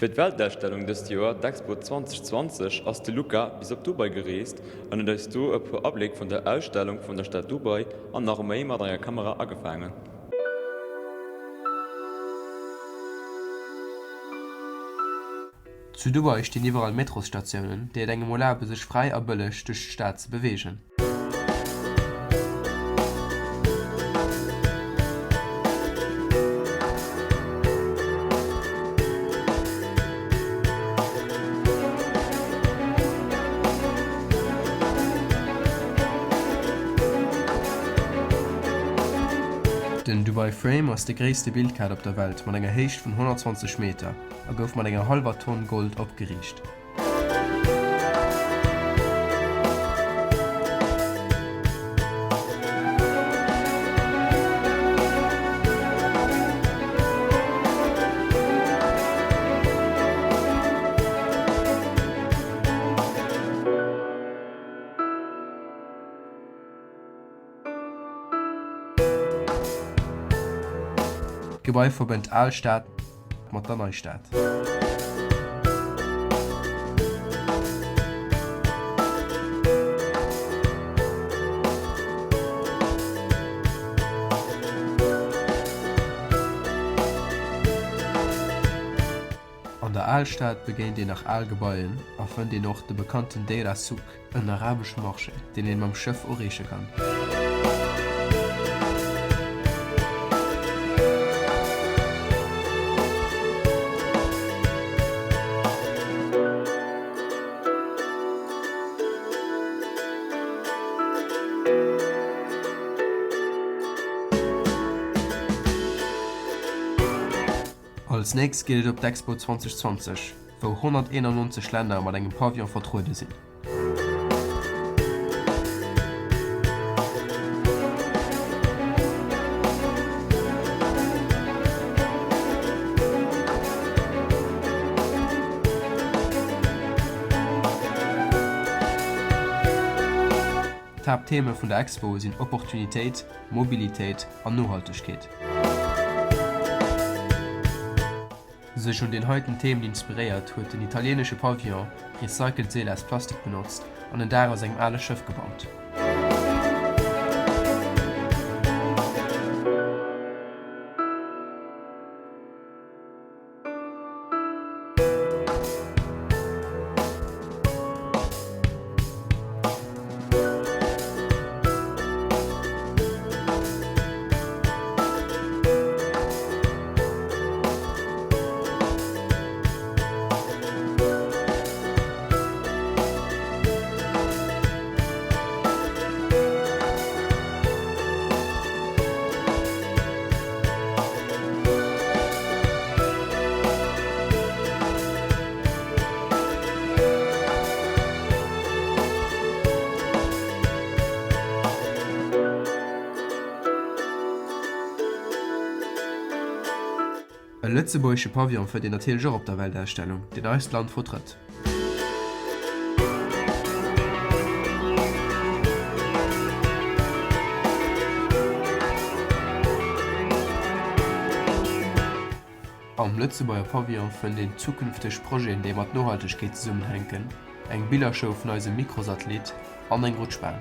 Fir d'Weltausstellung dëst Joer, d'Expo 2020, ass de Luca bis op Dubai gereest an huet eis do e puer Abléck vun der Ausstellung vun der Stad Dubai an nach méi mat enger Kamera agefaangen. Zu Dubai stinn iwwerall Metrosstatiounen, déi et engem erlabe sech fräi a bëlleg duerch d'Stad ze beweegen. Den Dubai Frame ass de gréisste Bildkaart op der Welt mat enger Héicht vun 120 Meter a gouf mat enger hallwer Tonn Gold opgeriicht. D'Gebai verbënnt d'Al Stad mat der Neistad. An der Alstad begéint een nach al Gebaien a fënnt een och de bekannten Deira Souk. En arabesche Marché, deen een mam Schëff ureeche kann. Als nächst geet et op d'Expo 2020, wou 191 Länner mat engem Pavillon vertruede sinn. D'Haapttheme vun der Expo sinn Opportunitéit, Mobilitéit an Nohaltegkeet. Sech un den heiten Themen inspiréiert, huet den italienesche Pavillon recycelt Seeler aus Plastik benotzt an en Daach aus engem ale Schëff gebaut. E lëtzebuergesche Pavillon fënnt een natierlech och op der Weltausstellung, deen eist Land vertrëtt. Am Lëtzebuerger Pavillon fënnt een zukünfteg Projeten, déi mat Nohaltegkeet zesummenhänken, eng Billershow vun eisem Mikrosatellit an eng Rutschbahn.